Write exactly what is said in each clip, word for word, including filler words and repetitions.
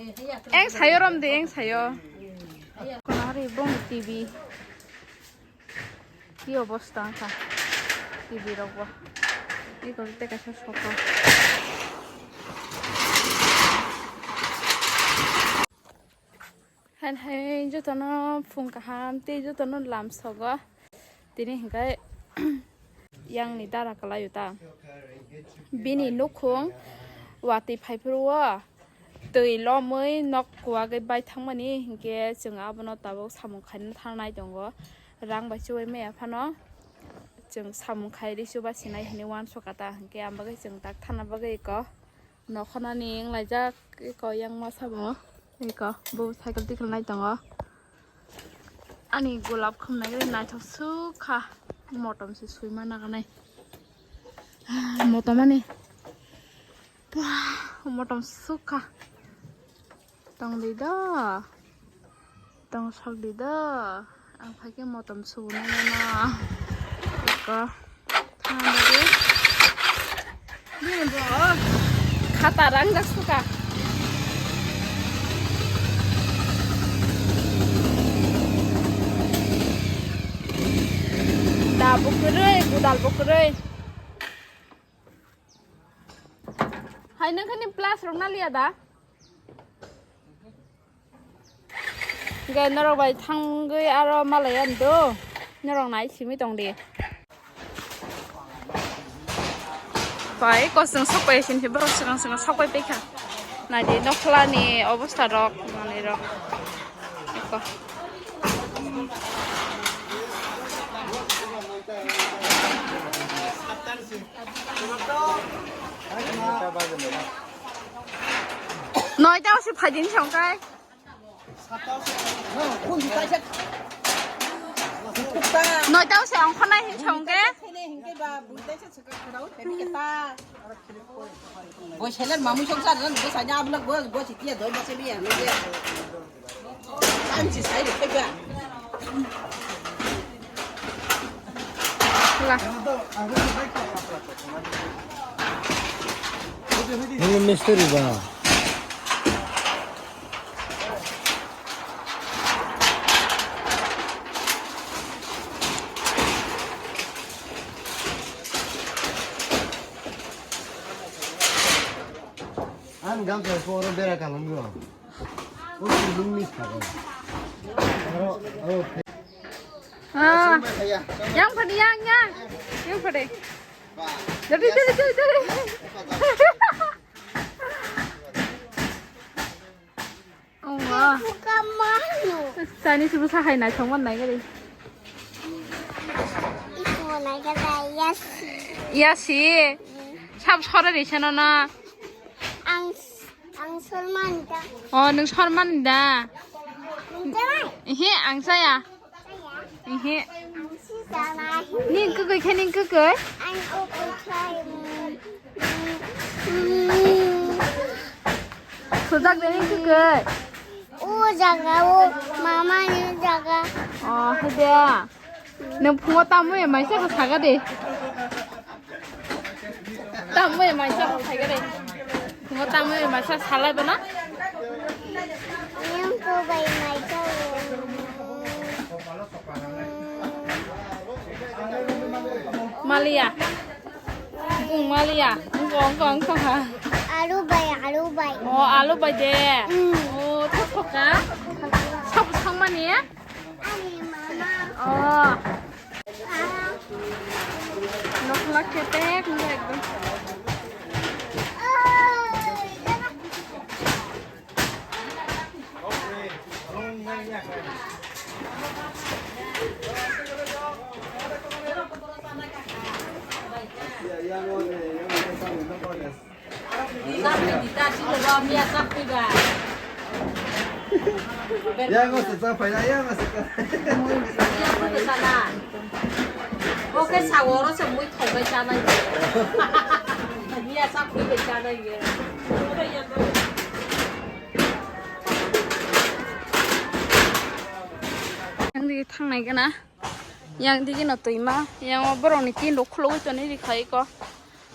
Eng sayo rom de, eng sayo. Kono hari bong T V. Ki obosta wngkha T V rokbo. Eko tei kaisa sofa. Hai hai jotono phung kaham tei jotono lamsogo. Tini hwnkhe yangni dara kwlaio ta. Bini nukhung watwi phaiphuru o twi lomwi nok kuwagwi bai thangmani hinkhe chwng abono tabuk samung khaina thangnai tongo. Rang bai chubai maya phano chwng samung khai rw chuba sinai hinwi uansukha ta hinkhe ang bagwi chwng tak thana bagwi eko. Nokhornani wnglaijak eko yang masa bo eko bo cycle tikel nai tongo. Ani golap khumnai naithok sukha motom se suima naganai motom ani pura motom sukha tongdi do. Tong sok di do. Ang phaikhe motom subunai mano. Eko. Thang bagwi. Bini bo. Khata rang jak suka. Da bo kwrwi, budal bo kwrwi. Hai nang khani plus rok na liya da? Hingke norok bai thangwi aro malai ani do. Norok nai simi tong di. Bai kosong sok pai sin si borok swkang swkang sok pai paikha. Nai di nokla ni obosta rok manui rok. Eko. Noita o se phaidi ni song kai. Noita o se ongkhornai hin song ke. Bo seler mamu song sa ran bo sanya ablak bo bo sitia doi bo se biya ni je. Kan si sai de ba. Lah. Ini misteri ba. Ang gamsa ko oro bera kalam go. O sini miss ka ko. Oro oro. Ah. Yang pade yang yang. Yang pade. Jadi jadi jadi jadi. Owa. Buka mano. Chinese busa hai nai song man nai gari. Isu nai gari yasi. Yasi. Sab sore ri seno na. Ang ang sorman da. Oh, nung sorman da. Nung jawai. Ihi ang saya. Ihi. Ni kwkwi khe ni kwkwi? Sujak de ni kwkwi? O jaga o mama ni jaga. Oh, hede. Nung phungo tamo ya maisa ko saga de. Tamo ya maisa ko saga de. Phungo tamo ya maisa salai bana. Yang ko bai maisa. Malia. Bung malia. Bung kong kong kong ha. Alu bai, alu bai. Oh, alu bai de. Mm. Oh, thok thok ka. Sab sang mani ya? Ani mama. Oh. Nokhla ketek ekdom. Yang masuk sampai ya, yang masuk. Oke, saworo se mui thok bai chanai. Miya sa pui bai chanai ye. Yang di thangnai gana. Yang di gino tuima. Yang o borok ni tin rok khulugwi tonwi rikhai ko.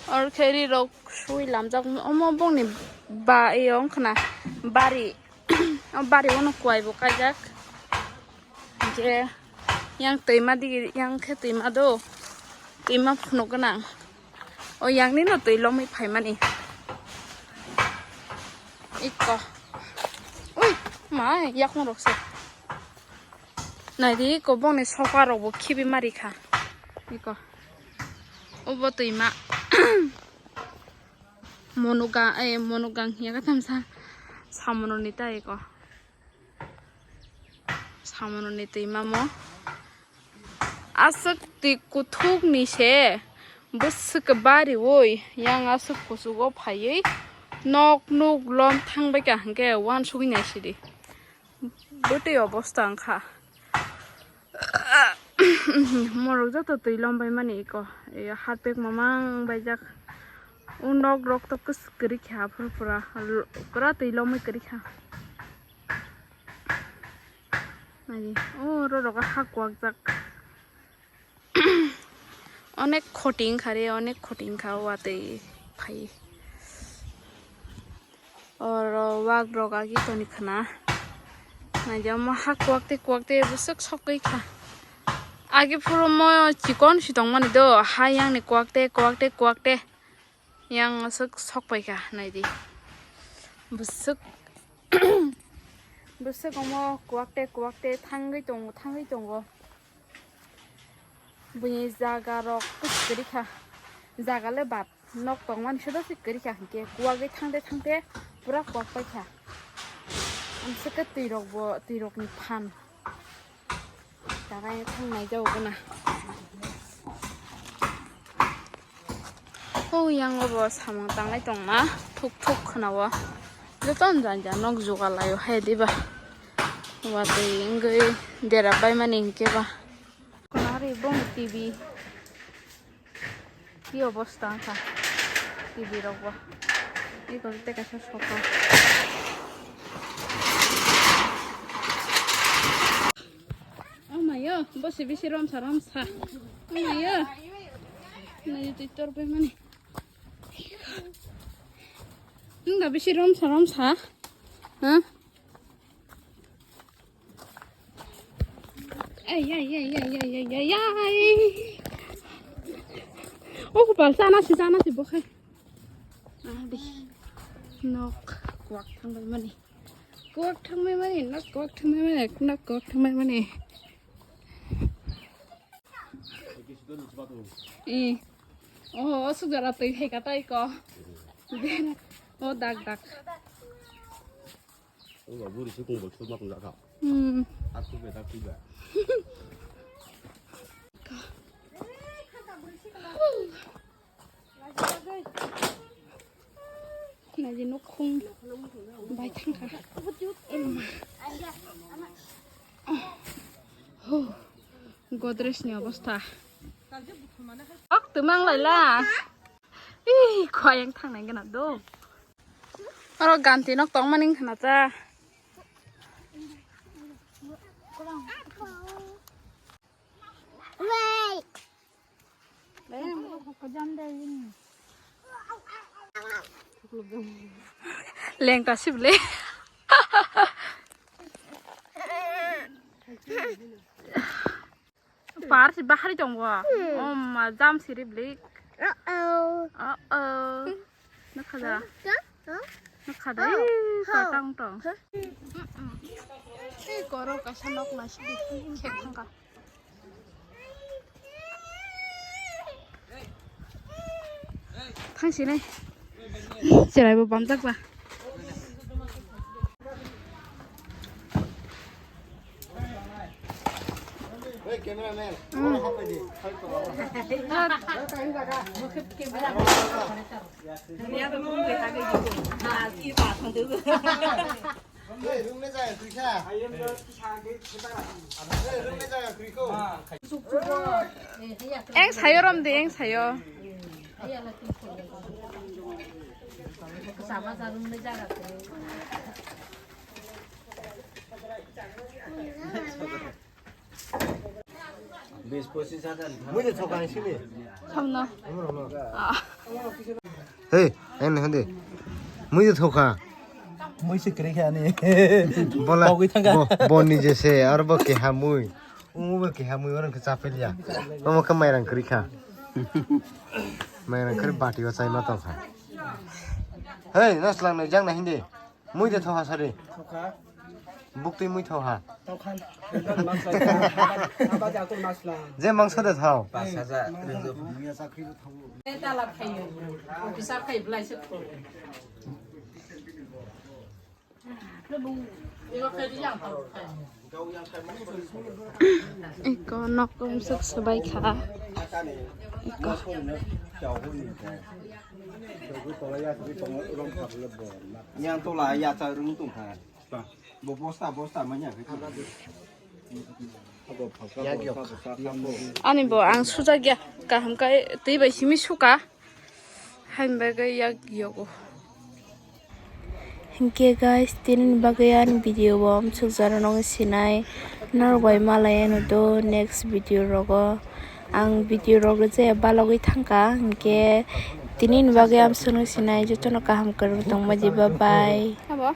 Or khe ri rok sui lamjak omo bongni ba iyo wngkhana. Bari, o bari o no kuai bo kaijak. Je yang twima digi, yang khe twima do, twima phunuk gwnang. O yang ni no twi lomwi phaimani. Iko. Ui, ma, yakung rok se. Naidi, iko bongni sofa rok bo khibi mari kha. Iko. Obo twima. Monuga, eh, monugang hiya ka tamsa. Samono ni ta iko. Samono ni twima mo. Aswk twi kuthuk ni se. Bwswk bari oi. Yang aswk kuchugo phaiwi. Nok nuk lom thang bai ka hwnkhe uansugwi naisidi. Bwtwi obosta wngkha. Morok joto twi lom bai mani iko. Iyo harpek mamang baijak. O nok rok to kwswk kwrwi kha aphuru pura. Pura twi lomwi kwrwi kha. Naidi, o oro rogo ha kwakjak. Onek khoti wngkha re, onek khoti wngkha o watwi phai. Oro wak rok agi toni khna. Naidi omo ha kwak tei kwak tei bwswk sokwi kha. Agi phuru mo chikon si tongmani do, ha yang ni kwak tei kwak tei kwak tei. Yang aswk sok pai kha, naidi. Bwswk, bwswk omo kwak tei kwak tei thangwi tongo, thangwi tongo. Buini jaga rok kwrwi kha. Jaga le bad nok tongmani se dosi kwrwi kha hinkhe kwagwi thangte thangte pura kwak pai kha. Amswk khe twi rok bo, twi rok ni phan. Tangai thang nai jao gana. O yang o bo samung tangai tongma thuk thuk khna o. Joto janja nok jugal laio hai diba. Watwi wngwi dera pai mani hinkhe ba. Khna ri bong T V. Ki obosta wngkha T V rok bo. Eko tei kaisa sofa. Oh mayo, bo se bisi romsa romsa. Oh mayo. Nayo twi tor pai mani. Nda bisi romsa romsa. Ha? Ai, ai, ai. O kopal, sana si, sana si, bo khai. Adi. Nok kwak thangbai mani. Kwak thangbai mani, nok kwak thangbai mani, nok kwak thangbai mani. Eh. Oh, o sujara twi hai ka tai ko. O dak dak. O ba buri se kung bol suma kung jakha. Hmm. At tu be dak tu be. Naidi nukhung bai thangkha. Emma. Oh, Godrej ni obosta. Ok, twmang laila. Ih, khoyang thangnai gana do. Oro ganti nok tongmani wngkha na ta. Lengta sibole. Par si bahari tongo. Oh ma, jam siri blik. Uh-oh. Uh-oh. Nukha da. Huh? Nukha da. Oh. Ih, kotong tong. Huh? Ih, koro kaisa nok nasi di. Khek thangka. Thangsinai. Cherai bo bamjak ba. Hey, cameraman. Eng sayo rom de, eng sayo. Mui de thoka sini. Samno. Hey, en hande. Mui de thoka. Mui se kwrwi kha ani. Bola, Pogwi thangkha. Bo, bo nije se, aro bo keha mui. Omo bo keha mui, oro khe chapel ya. Omo khe mairang kwrwi kha. Mairang kwrwi bati o chai ma tong kha. Hei, naslang nai jang na hindi. Mui de thoha sari. Bukti mui thoha. Je mangso de thao. Iko nok kum suk subai kha. Iko. Yang tola ya cha rung tung kha. Bo bosta, bosta manya khe. Ani bo ang sujakya, kaham kai twi bai simi suka. Hain bagwi yak yogo. Hinkhe guys, tini bagwi ani video bo amsuk jora nokni sinai. Norok bai malai ano do next video rogo. Ang video rogo je balogwi thangkha, hinkhe tini bagwi amsuk nokni sinai, jotono kaham kwrwng tongma di, bye bye. Abo?